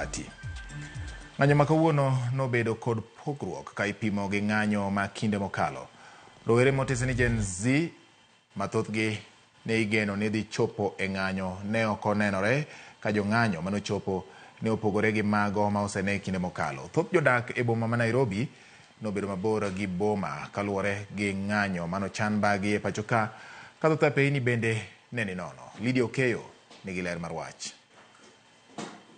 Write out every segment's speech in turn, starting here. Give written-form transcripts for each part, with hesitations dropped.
Ati. Ng'anyo ma kawuono nobedo kod pogruok ka ipimo gi ng'anyo ma kinde mokalo. Rowere motisi ni Gen Z ma thothgi ne igeno ni dhi chopo e ng'anyo ne ok onenore ka jong'anyo manochopo ne opogore gi mago ma osene kinde mokalo. Thoth jodak e boma ma Nairobi nobedo mabor gi boma kaluwore gi ng'anyo manochan bagi e pacho ka, ka thoth apeyni bende ne ni nono. Lydia Okeyo nigi ler mar wach.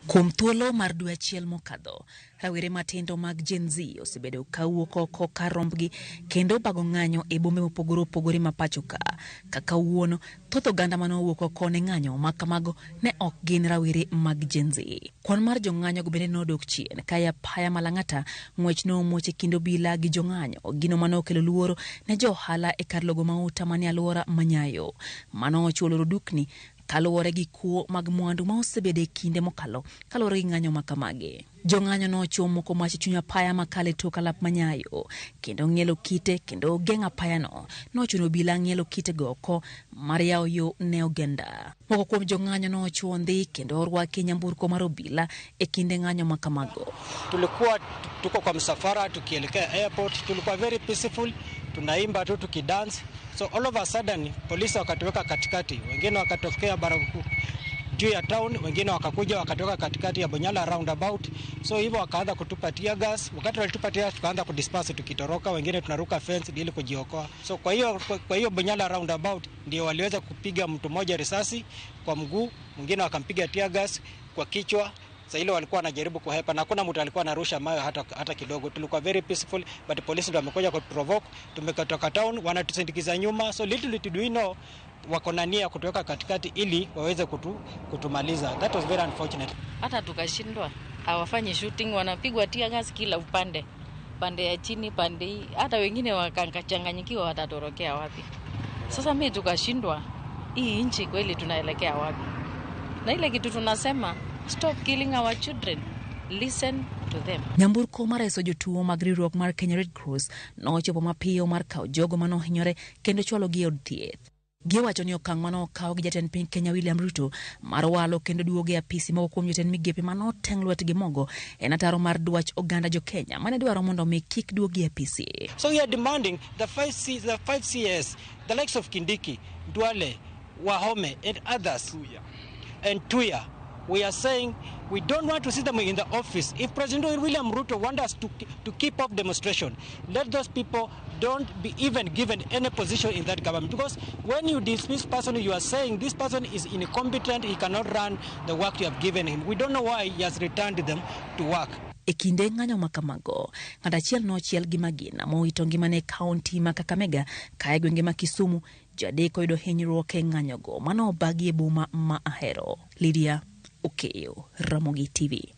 Kuom thuolo mar dwe achiel mokadho, rawere matindo mag Gen Z osebedo ka wuok oko kar rombgi kendo bago ng'anyo e bombe mopogore opogore ma pacho ka. Kaka wuono, thoth oganda mane owuok oko ne ng'anyo ma kamago ne ok gin rawere mag Gen Z. Kwan mar jong'anyo go bende nodok chien ka e apaya ma Lang'ata ng'wech nomuoch e kind obila gi jong'anyo, gino mane okelo luoro ne jo ohala e kar logo mauta manie alwora ma Nyayo. Mano ochuo loro dukni kaluwore gi kuo mag mwandu ma osebedo e kinde mokalo kaluwore gi ng'anyo ma kamagi. Jong'anyo nochwo moko mach e chuny apaya makalo e tok alap ma Nyayo kendo ng'ielo kite kendo geng'o apayano. Nochuno obila ng'ielo kitego oko mar yawo yo ne oganda. Moko kuom jong'anyo nochwo ndhi kendo orwaki e nyamburko mar obila e kinde ng'anyo ma kamago. Tulikuwa tuko kwa msafara tukielekea airport, tulikuwa very peaceful, tunaimba tu tukidance. So all of a sudden polisi wakatuweka katikati, wengine wakatokea baraku juu ya town, wengine wakakuja wakatoka katikati ya Bunyala roundabout. So hivyo wakaanza kutupa tear gas. Wakati walitupa tear gas, tukaanza kudisperse tukitoroka, wengine tunaruka fence ili kujiokoa. So kwa hiyo Bunyala roundabout ndio waliweza kupiga mtu mmoja risasi kwa mguu, mwingine wakampiga tear gas kwa kichwa. Sasa ile walikuwa wanajaribu kuhepa na hakuna mtu alikuwa anarusha mawe hata kidogo. Tulikuwa very peaceful, but polisi ndio wamekuja kuprovoke. Tumetoka town, wanatusindikiza nyuma, so little did we know wako na nia kutuweka katikati ili waweze kutumaliza. That was very unfortunate. Hata tukashindwa, hawafanyi shooting, wanapigwa tear gas kila upande, pande ya chini, pande hii, hata wengine wakachanganyikiwa, watatorokea wapi? Sasa mi tukashindwa, hii nchi kweli tunaelekea wapi? Na ile kitu tunasema, stop killing our children, listen to them. Nyamburko mareso jotuo mag riwruok mar Kenya Red Cross nochopo mapiyo mar kawo jogo manohinyore kendo chwalogi e od thieth. Giwacho ni okang' mane okaw gi jatend piny Kenya William Ruto mar walo kendo duogo e apisi moko kuom jotend migepe mane oteng' lwetgi mogo en ataro mar dwach oganda jo Kenya mane dwaro mondo mi kik duogi e apisi. So we are demanding the five CS, the likes of Kindiki, Duale, Wahome, and others, and Tuya. We are saying we don't want to see them in the office. If President William Ruto wants us to keep up demonstration, let those people don't be even given any position in that government. Because when you dismiss person, you are saying this person is incompetent, he cannot run the work you have given him. We don't know why he has returned them to work. E kinde ng'anyo ma kamago, ng'at achiel nochiel gi magina mowito ngimane e kaunti ma Kakamega ka e gwenge ma Kisumu, ji adek oyudo hinyruok e ng'anyogo mano obagi e boma ma Ahero. Lydia Okeyo, Ramogi TV.